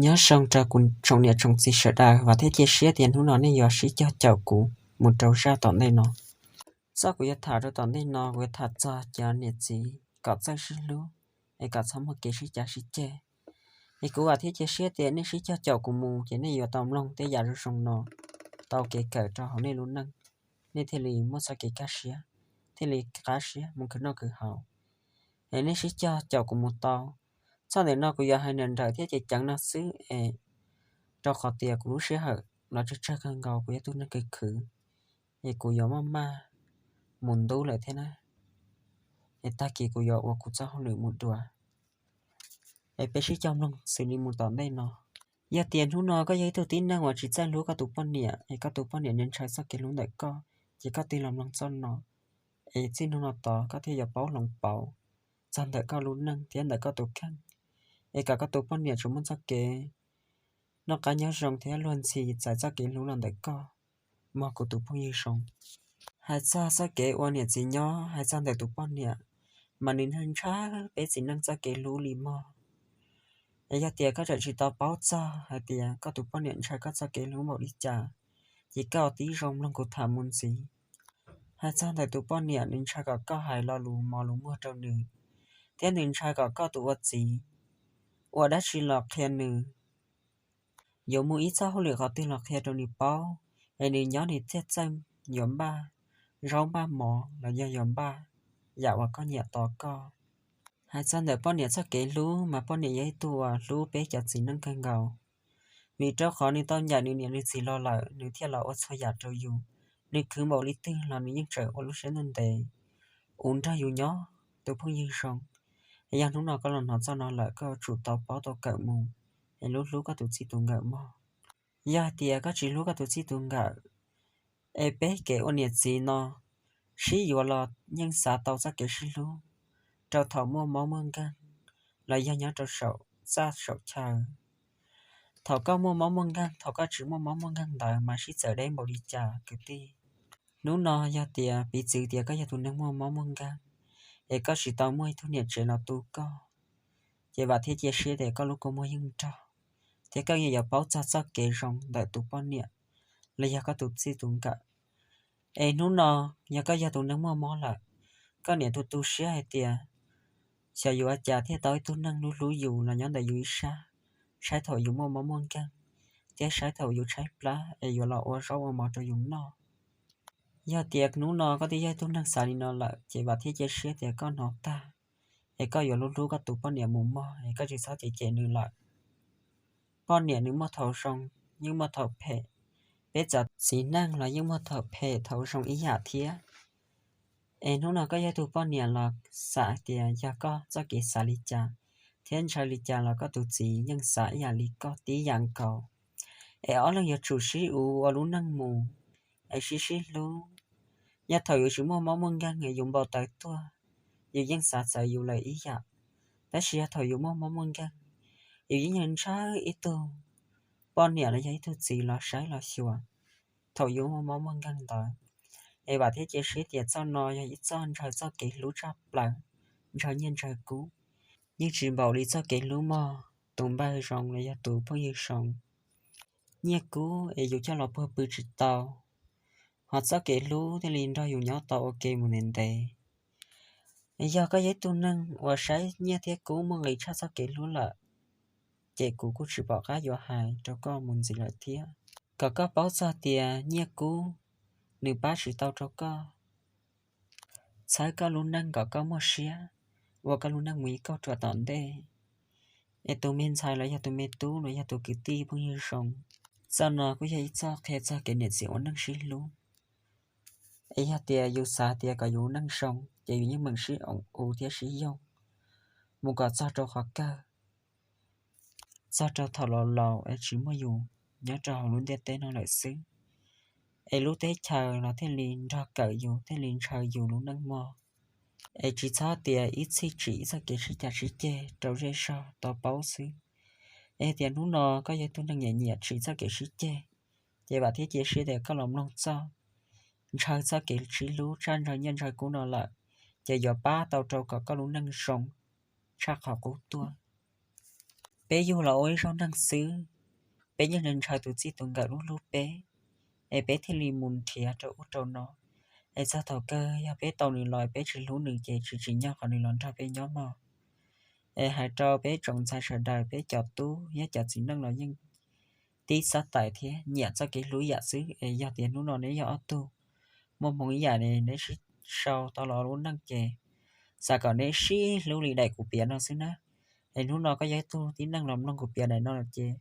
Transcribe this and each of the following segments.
Nyob zoo rau kuv tsoom niam tsoom txiv sawv daws, vam thiab cia siab tias hnub no nej yuav sib cog caum kuv mus rau zaj tom ntej no. Txoj kuv yuav tham rau tom ntej no kuv yuav tham txog cov niam txiv kom txawj sib hlub, es kom txhob muaj kev sib cav sib ceg. Es kuv vam thiab cia siab tias nej sib cog caum kuv mus ces nej yuav tau mloog tej yam zoo zoo no, tau kev kawm rau hauv nej lub neej, nej thiaj li muaj txoj kev kaj siab, thiaj li qab siab mus khwv noj khwv haus. Es nej sib cog caum kuv mus tau. Txoj ntawm no kuv yuav hais nrawm nrawm thiab ceev ceev no xwb es rau qhov tias kuv lub sij hawm los tsawg tsawg kawg nkaus, kuv yog tus neeg khwv khwv, es kuv yuav maj maj mus ntub lawm thiab na. Es tag kis kuv yuav ua kuv txoj hauj lwm mus dua. Es peb sib cog mloog xws li mus tom ntej no. Yog tias hnub no koj yog ib tug tib neeg uas tsis txawj hlub koj tus poj niam, es koj tus poj niam nws ntshaw txoj kev hlub ntawm koj, ces koj tig los mloog txoj no, es txij hnub no tod koj thiaj yuav paub hloov pauv txog ntawm koj lub neej thiab ntawm koj tus kheej, es kom koj tus poj niam tsuas muaj txoj kev noj qab nyob zoo thiab luag ntxhi txais txoj kev hlub los ntawm koj mog kuv tus phooj ywg zoo. Hais txog txoj kev ua niam txiv nyob, hais txog ntawm tus poj niam, mas nws ntshaw peb txiv neej txoj kev hlub li mog. Es yog tias koj tseem tsis tau paub txog hais tias koj tus poj niam ntshaw koj txoj kev hlub npaum li cas, ces koj tib zoo mloog kuv tham mus ntxiv. Hais txog ntawm tus poj niam, nws ntshaw kom koj hais lo lus mos lus muag rau nws, thiab nws ntshaw kom koj tus ua txiv ua dab tsi los qhia nws, yuav mus ib txoj hauj lwm qhov twg los qhia rau nws paub, es nws nyob nws thiaj txawj yuav npaj zaub npaj mov los yog yuav npaj yam uas koj nyiam tos koj. Hais txog ntawm poj niam txoj kev hlub mas poj niam yog ib tug uas hlub peb cov txiv neej kawg nkaus, vim rau qhov nws tau ncaim nws niam nws txiv los lawm nws thiaj los ua txhua yam rau yus. Nws khwv npaum li twg los nws yeej tseem ua lub siab ntev ntev uv nrog yus nyob tus phooj ywg zoo. Yog hnub no koj los hnov txoj no lawm koj yuav tsum tau paub tau kawm mus, es hlub hlub koj tus txij tus nkawm mog. Yog hais tias koj tsis hlub koj tus txij tus nkawm, es peb kev ua niam txiv no sib yuav los yeej xav tau txoj kev sib hlub rau thaum muaj mob muaj nkeeg los yog nyob rau saum txaj saum chaw. Thaum koj muaj mob muaj nkeeg, thaum koj tsis muaj mob muaj nkeeg ntawd mas sib txawv deb npaum li cas kwv tij. Hnub no yog tias piv txwv tias koj yog tus neeg muaj mob muaj nkeeg, es koj tsis tau muaj ib tug niam tsev los tu koj, ces vam thiab cia siab tias koj lub kua muag yeej nrog, thiab koj yeej yuav paub txog txoj kev zoo ntawm tus poj niam los yog koj tus txij tus nkawm. Es hnub no yog koj yog tus neeg muaj mob lawm, koj niam tus tu siab hais tias xyov yuav ua cas thiaj tau ib tug neeg hlub hlub yus los nyob ntawm yus ib sab, saib thaum yus muaj mob muaj nkeeg, thiab saib thaum yus tshaib plab es yuav los ua zaub ua mov rau yus noj. Yog tias hnub no koj twb yog ib tug neeg xav li no lawm ces vam thiab cia siab tias koj hnov tag, es koj yuav hlub hlub koj tus poj niam mus mog, es koj tsis txhob cem cem nws lawm. Poj niam nws muaj thaum zoo, yeej muaj thaum phem. Peb txawm txiv neej los yeej muaj thaum phem thaum zoo ib yam thiab. Es hnub no koj yog tus poj niam los xav tias yog koj txoj kev xav li cas thiab ntshaw li cas los koj tus txiv yeej xav ib yam li koj tib yam nkaus. Es ob leeg yuav tsum sib uv ua lub neej mus, es sib sib hlub. Yog thaum yus tsis muaj mob muaj nkeeg es yus npau taws tuaj, yus yeej xav txawv yus lawm ib yam. Tab sis yog thaum yus muaj mob muaj nkeeg, yus yeej yuav ntshaw ib tug poj niam los yog ib tug txiv los saib los xyuas thaum yus muaj mob muaj nkeeg ntawd. Es vam thiab cia siab tias txoj no yog ib txoj ntshaw txoj kev hlub tshaj plaws, ntshaw nyiaj ntshaw kub, yeej tsis npaum li txoj kev hlub mog tus npawg zoo los yog tus phooj ywg zoo. Nyiaj kub es yus coj los puag pw tsis tau, ho txoj kev hlub thiaj li nrog yus nyob tau ua ke mus ntev ntev. Yog koj yog ib tug neeg uas saib nyiaj thiab kub muaj nqis tshaj txoj kev hlub lawm, ces kuv kuj tsis pom qab yuav hais rau koj mus ntxiv lawm thiab. Kom koj paub txog tias nyiaj kub nws pab tsis tau rau koj txhawb koj lub neej kom koj muaj siab ua koj lub neej mus ib kauj ruam tom ntej. Es tus me ntxhais los yog tus me tub los yog tus kwv tij phooj ywg zoo, txoj no kuj yog ib txoj qhia txog kev niam txiv ua neej sib hlub. Es yog tias yus xav tias kom yus neej zoo ces yus yeej meem sib oom u thiab sib yoog mus kom txog rau qhov kawg, txog rau thaum laus laus es tsis muaj yus nyob rau hauv lub ntiaj teb no lawm xwb, es lub teb chaws los thiaj li nrog kawm yus thiaj li ntshaw yus lub neej mog. Es tsis txhob tias ib txhij tsim ib txoj kev sib cav sib ceg rau zej zog tau paub xwb. Es tias hnub no koj yog tus neeg nyiam nyiam tsim txoj kev sib ceg, ces vam thiab cia siab tias koj los mloog txoj ntshaw txoj kev sib hlub tshaj ntshaw nyiaj ntshaw kub no lawm, ces yuav pab tau rau kom koj lub neej zoo tshaj qhov qub tuaj. Peb yug los ua ib zaug neeg xwb, peb yeej ntshaw tus txij tus nkawm hlub hlub peb, es peb thiaj li mus nrhiav rau ub rau no. Es txog thaum kawg yog peb tau nws los peb tsis hlub nws ces tsis tsim nyog kom nws los nrog peb nyob mog. Es hais rau peb tsoom ntxhais sawv daws, peb cov tub thiab cov txiv neej los yeej tib xav tawm thiab nyiam txoj kev hlub yam xwb. Es yog tias hnub no neb yog ob tug muaj hmoo ib yam ne, neb sib sau tau los lub neej ces xav kom neb sib hlub li daim kuv piav no xwb na. Es hnub no koj yog ib tug tib neeg los mloog kuv piav daim no ces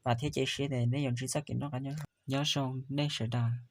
vam thiab cia siab tias neb yuav ntsib txoj kev noj qab nyob zoo nej sawv daws.